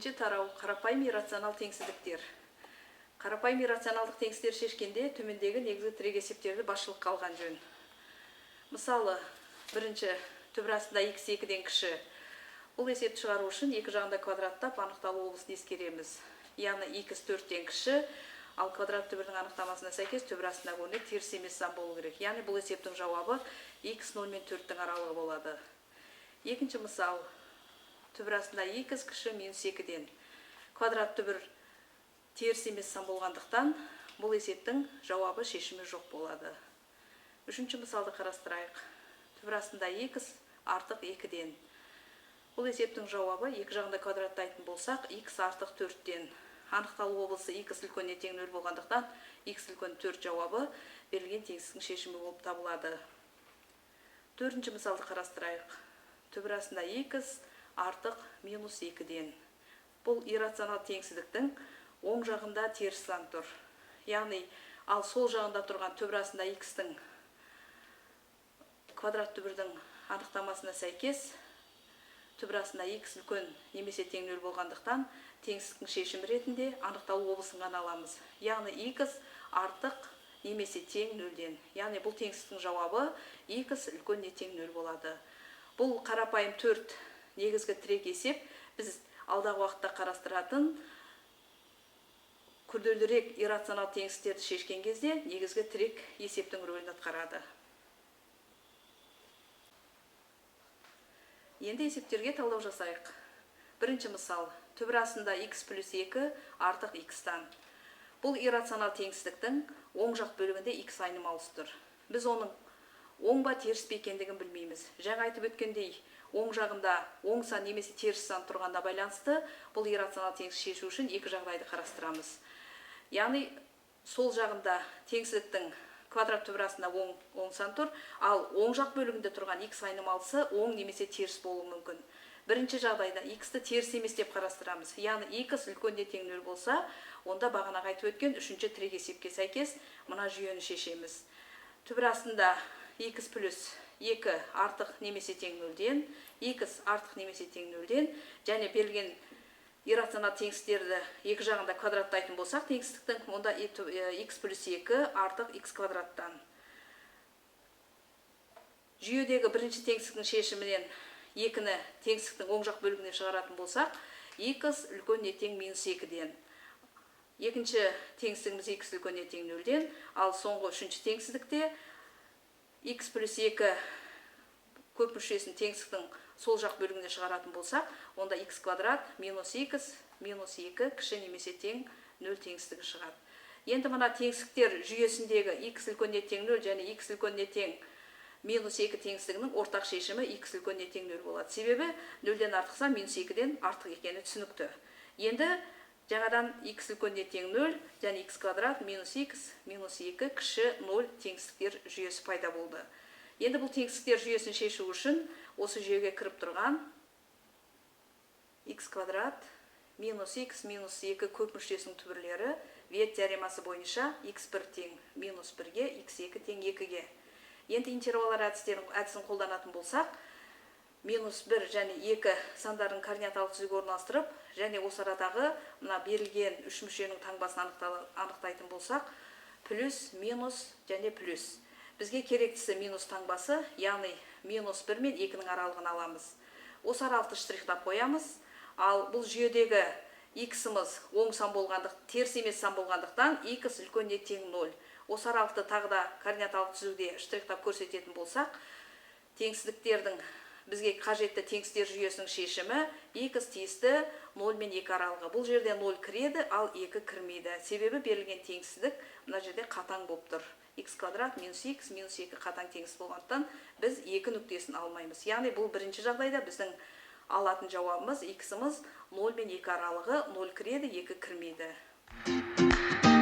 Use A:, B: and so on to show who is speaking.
A: Екінші тарау қарапайым иррационал теңсіздіктер. Қарапайым иррационалдық теңсіздіктер шешкенде төмендегі негізгі тірек есептерді басшылыққа алған жөн. Мысалы, бірінші түбір астында x 2-ден кіші. Бұл есепті шығару үшін екі жағында квадраттап анықталу облысын ескереміз. Яғни x 4-тен кіші, ал квадрат түбірдің анықтамасына сәйкес түбір астындағы өрнек теріс емес сан болу керек. Яғни бұл есептің жауабы x 0 мен 4-тің аралығы болады. Екінші мысал, түбір астында x кіші минус 2-ден. Квадрат түбір теріс емес сан болғандықтан бұл есептің жауабы шешімі жоқ болады. Үшінші мысалды қарастырайық. Түбір астында x артық 2-ден. Бұл есептің жауабы екі жағында квадраттайтын болсақ, x артық 4-тен. Анықталу облысы x үлкен не тең 0 болғандықтан x үлкен 4 жауабы берілген теңсіздіктің шешімі болып табылады. Төртінші мысалды қарастырайық. Түбір астында x артық минус 2-ден. Бұл иррационал теңсіздіктің оң жағында теріс сан тұр. Яғни, ал сол жағында тұрған түбір астында x-тің квадрат түбірдің анықтамасына сәйкес түбір астында x үлкен немесе тең 0 болғандықтан теңсіздіктің шешімі ретінде анықталу облысын ғана аламыз. Яғни x артық немесе тең 0-ден. Яғни бұл теңсіздіктің жауабы x үлкен не тең 0 болады. Бұл қарапайым 4 негізгі тірек есеп біз алдағы уақытта қарастыратын күрделірек иррационал теңсіздіктерді шешкен кезде негізгі тірек есептің рөлін атқарады. Енді есептерге талдау жасайық. Бірінші мысал, түбір астында x плюс 2 артық x-тан. Бұл иррационал теңсіздіктің оң жақ бөлігінде x айнымалысы тұр. Біз оның оң ба теріс пе екендігін білмейміз. Жаңа айтып өткендей, оң жағында оң сан немесе теріс сан тұрғанда байланысты бұл иррационал теңсіздік шешу үшін екі жағдайды қарастырамыз. Яғни сол жағында теңсіздіктің квадрат түбір астында оң сан тұр, ал оң жақ бөлігінде тұрған x айнымалысы оң немесе теріс болуы мүмкін. Бірінші жағдайда x-ті теріс емес деп қарастырамыз. Яғни x үлкен не тең 0 болса, онда бағанағы айтып өткен үшінші тірек есепке сәйкес мына жүйені шешеміз. Түбір астында x плюс 2 артық немесе тең 0-ден, x артық немесе тең 0-ден және берілген иррационал теңсіздіктерді екі жағында квадраттайтын болсақ теңсіздіктің, онда x плюс 2 артық x квадраттан. Жүйедегі бірінші теңсіздіктің шешімінен 2-ні теңсіздіктің оң жақ бөлігіне шығаратын болсақ, x үлкен не тең минус 2-ден. Екінші теңсіздігіміз x үлкен не тең 0-ден, ал соңғы үшінші теңсіздікте x плюс 2 көп мүшесін теңсіздіктің сол жақ бөлігіне шығаратын болсақ, онда x квадрат минус x минус 2 кіші немесе тең 0 теңсіздігі шығады. Енді мына теңсіздіктер жүйесіндегі x үлкен не тең 0 және x үлкен не тең минус 2 теңсіздігінің ортақ шешімі x үлкен не тең 0 болады. Себебі 0-ден артық сан минус 2-ден артық екені түсінікті. Енді жаңадан x үлкен не тең 0 және x квадрат минус x минус 2 кіші 0 теңсіздіктер жүйесі пайда болды. Енді бұл теңсіздіктер жүйесін шешу үшін осы жүйеге кіріп тұрған x квадрат минус x минус 2 көп мүшесінің түбірлері Виет теоремасы бойынша x1 тең минус 1-ге, x2 тең 2-ге. Енді интервалдар әдісін қолданатын болсақ, минус 1 және 2 сандарын координаталық түзуге орналастырып, және осы арадағы мына берілген үш мүшенің таңбасын анықтайтын болсақ, плюс, минус және плюс. Бізге керектісі минус таңбасы, яғни минус 1 мен 2-нің аралығын аламыз. Осы аралықты штрихтап қоямыз. Ал бұл жүйедегі x-іміз оң сан болғандық, теріс емес сан болғандықтан x үлкен не тең 0. Осы аралықты тағы да координаталық түзуде штрихтап көрсететін болсақ, теңсіздіктердің бізге қажетті теңсіздіктер жүйесінің шешімі x тиісті 0 мен 2 аралығы. Бұл жерде 0 кіреді, ал 2 кірмейді. Себебі берілген теңсіздік мына жерде қатаң болып тұр. X квадрат минус x минус 2 қатаң теңсіздік болғандықтан біз 2 нүктесін алмаймыз. Яғни бұл бірінші жағдайда біздің алатын жауабымыз x-іміз 0 мен 2 аралығы, 0 кіреді, 2 кірмейді.